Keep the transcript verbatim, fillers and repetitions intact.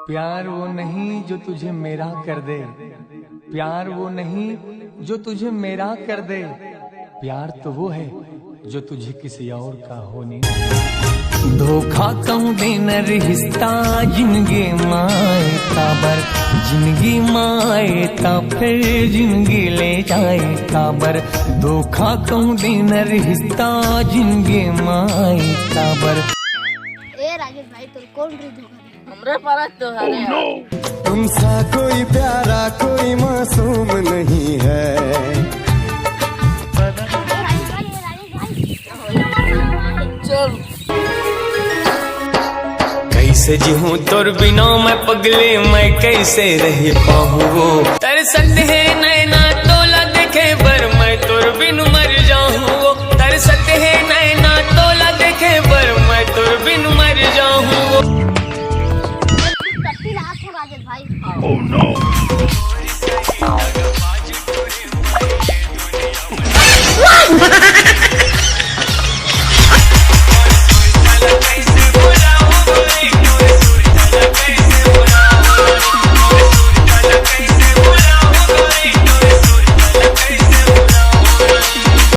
प्यार वो नहीं जो तुझे मेरा कर दे, प्यार वो नहीं जो तुझे मेरा कर दे, प्यार तो वो है जो तुझे किसी और का होने। धोखा कहूँ देना रिश्ता जिंदगी माए काबर, जिंदगी माए ता फिर जिंदगी ले जाए काबर। धोखा कहूँ देना रिश्ता जिंदगी माए काबर। ए राजेश भाई, तोर कौन री धोखा दे? हमरे पारा तो हरे। तुमसा कोई प्यारा कोई मासूम नहीं है। चल। कैसे जीहूँ तोर बिना मैं पगले, मैं कैसे रह पाहूँ वो। तरसत है नैना तोला देखे बर, मैं तोर बिनु